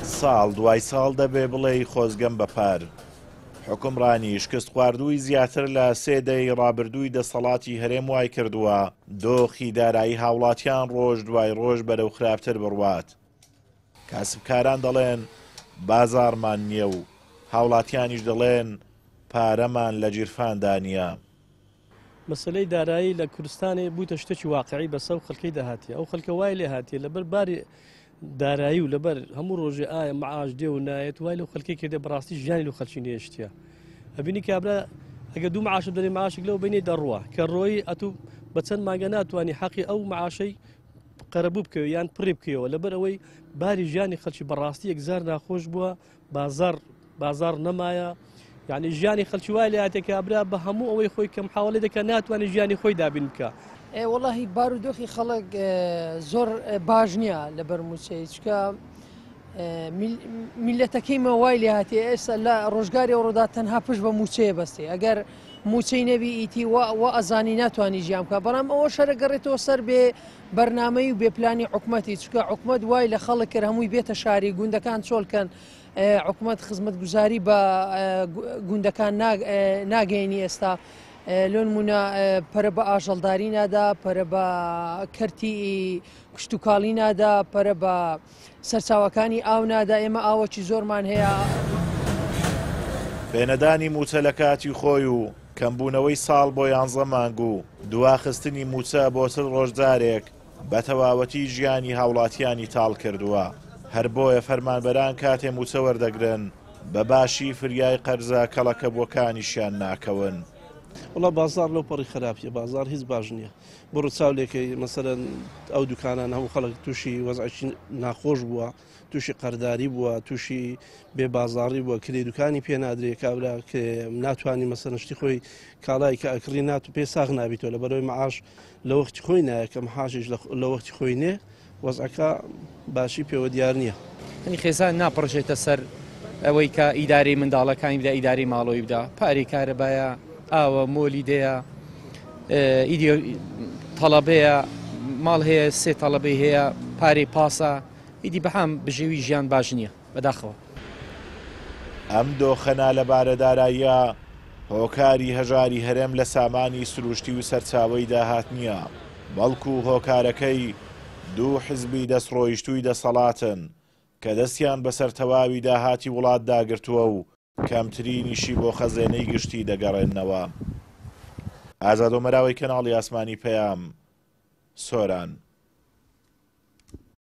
ساڵ دوای ساڵ دەبێ بڵێی خۆزگەم بە پار. حوکمڕانی شکستخواردووی زیاتر لە سێ دەیەی ڕابردووی دەسەڵاتی هەرێم وایکردووە دۆخی دارایی هاوڵاتیان ڕۆژ دوای ڕۆژ بەرەو خراپتر بڕوات. کاسبکاران دەڵێن بازاڕمان نییە و هاوڵاتیانیش دەڵێن پارەمان لە گیرفاندا نییە. مەسەلەی دارایی لە کوردستانێ بووتە شتێکی واقعی بەسە و خەلکەی داهاتیە ئەو خەلکە وای لێ هاتیە لەبەر باری دارایی و لەبەر هەموو ڕۆژێ ئایا معاش دێ و نایەت وای لەو خەلکی کردێ بەڕاستی ژیانی لەو خەلکی نێشتیە ئەبینی کابرا ئەگە دوو معاشت دەرێ معاشێک لەو بینی دەڕوا کە ڕۆیی ئەتوو بە چەند مانگە ناتوانانی حەقی ئەو معاشەی قەرەبوو بکەوە یان پڕی بکەوە لەبەر ئەوەی باری ژیانی خەلکی بەڕاستی یەکجار ناخۆش بووە بازاڕ بازاڕ نەمایە یعنی ژیانی خەلکی وای لاتێ کابرا بە هەموو ئەوەی خۆی کەم حاڵی دەکە ناتوانێت ژیانی خۆی دابین بکە. وەڵاهی بارودۆخی خەڵک زۆر باش نییە لەبەر مووچەی چکە میلەتەکەی مە وای لێ هاتێ ئێستا لە ڕۆژگاری ئەوڕۆدا تەنها پشت بە مووچەیە بەستێ ئەگەر مووچەی نەبی ئیتی وا ئەزانی ناتوانانی ژیان بکە بەڵام ئەوە شەرە گەڕێتەوە سەر بێ بەرنامەی و بێ پلانی حکومەتی چکە حکومەت وای لە خەڵک کرد هەمووی بێتە شاری گوندەکان چۆلکەن حکومەت خزمەتگوزاری بە گوندەکان ناگەینی ئێستا لۆنمونە پەرە بە ئاژەڵداری نادا پەرە بە کەرتی کشتتوکاڵی نادا پەرە بە سەرچاوەکانی ئاو نادا ئێمە ئاوەکی زۆرمان هەیە. پێنەدانی مووچە لە کاتی خۆی و کەمبوونەوەی ساڵ بۆ یانزە مانگ و دواخستنی مووچە بۆ 40 ڕۆژ جارێک بە تەواوەتی ژیانی هاوڵاتیانی تاڵ کردووە، هەر بۆیە فەرمانبەران کاتێ مووچە وەردەگرن بە باشی فریای قەرزە کەڵەکەبووەکانیشیان ناکەون. وەڵا بازاڕ لەو پەڕی خراپیە بازاڕ هیچ باش نییە بڕۆ چاو لێکەی مەسەلەن ئەو دوکانانە هەموو خەڵک تووشی وەزعێکی ناخۆش بووە تووشی قەرداری بووە تووشی بێ بازاڕی بووە کرێ دوکانی پێ نادرێ کابرا ناتوانانی مەسەلەن شتی خۆی کاڵای کە ئەکڕی نات و پێ ساغ نابیتەوە لە بەرەوەی معاش لە وەختی خۆی نایە کە محاشیش لە وەختی خۆی نێ وەزعەکە باشی پێوە دیار نییە. یانی خێزان ناپڕژێتە سەر ئەوەی کە ئیدارەی منداڵەکانی بدا ئیدارەی ماڵەوەی بدا پارەی کارەبایە ئاوە مۆلیدەیە ئیدی تەڵەبەیە ماڵ هەیە سێ تەڵەبەی هەیە پارەی پاسە ئیدی بەحام بژێوی ژیان باش نییە بەداخەوە. ئەم دۆخە نالەبارە داراییە هۆکاری هەژاری هەرێم لە سامانی سروشتی و سەرچاوەی داهات نییە، بەڵکو هۆکارەکەی دوو حزبی دەستڕۆیشتووی دەسەڵاتن کە دەستیان بەسەر تەواوی داهاتی وڵاتدا گرتووە و کەمترینیشی بۆ خەزێنەی گشتی دەگەڕێننەوە. ئازاد ئۆمەراوەی کەناڵی ئاسمانی پەیام، سۆران.